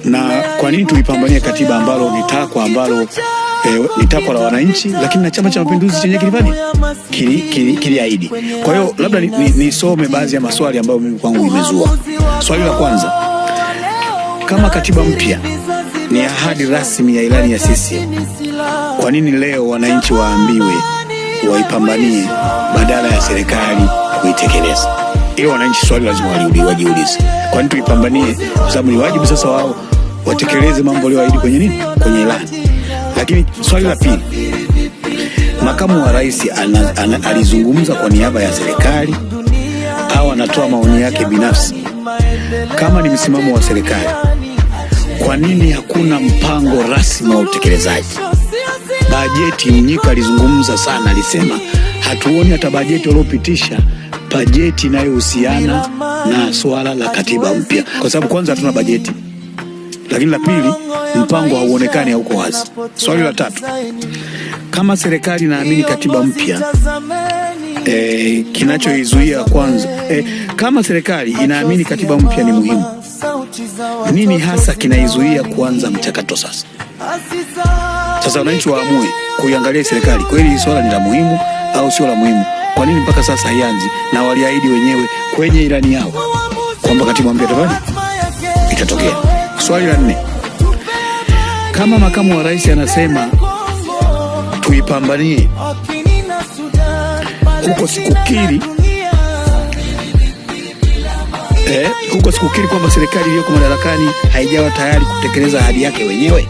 Na kwa nini tuipambanie katiba ambalo ni takwa ambalo ni takwa la wananchi, lakini na Chama cha Mapinduzi chenyewe kilifanya kiliahidi. Kwa hiyo labda nisome baadhi ya maswali ambayo mimi kwangu nimezua. Swali la kwanza, kama katiba mpya ni ahadi rasmi ya ilani ya CCM, kwa nini leo wananchi waambiwe waipambanie badala ya serikali kuitekeleza? Ili wananchi swali lazima wajiulize, kwa nini tuipambanie? Kwa sababu ni wajibu sasa wao watekeleze mambo walioahidi kwenye nini, kwenye ilani. Lakini swali la pili, makamu wa rais alizungumza kwa niaba ya serikali au anatoa maoni yake binafsi? Kama ni msimamo wa serikali, kwa nini hakuna mpango rasmi wa utekelezaji? Bajeti, Mnyika alizungumza sana, alisema hatuoni hata bajeti waliopitisha, bajeti inayohusiana na swala la katiba mpya, kwa sababu kwanza hatuna bajeti, lakini la pili, mpango hauonekani, hauko wazi. Swali la tatu, kama serikali inaamini katiba mpya kinachoizuia kwanza kama serikali inaamini katiba mpya ni muhimu, nini hasa kinaizuia kuanza mchakato sasa? Sasa wananchi waamue kuiangalia serikali kweli hii swala ni la muhimu au sio la muhimu. Kwa nini mpaka sasa haianzi? Na waliahidi wenyewe kwenye ilani yao kwamba katiba mpya itafanya itatokea. Swali la nne, kama makamu wa rais anasema tuipambanie huko sikukiri huko sikukiri kwamba serikali iliyoko madarakani haijawa tayari kutekeleza ahadi yake wenyewe.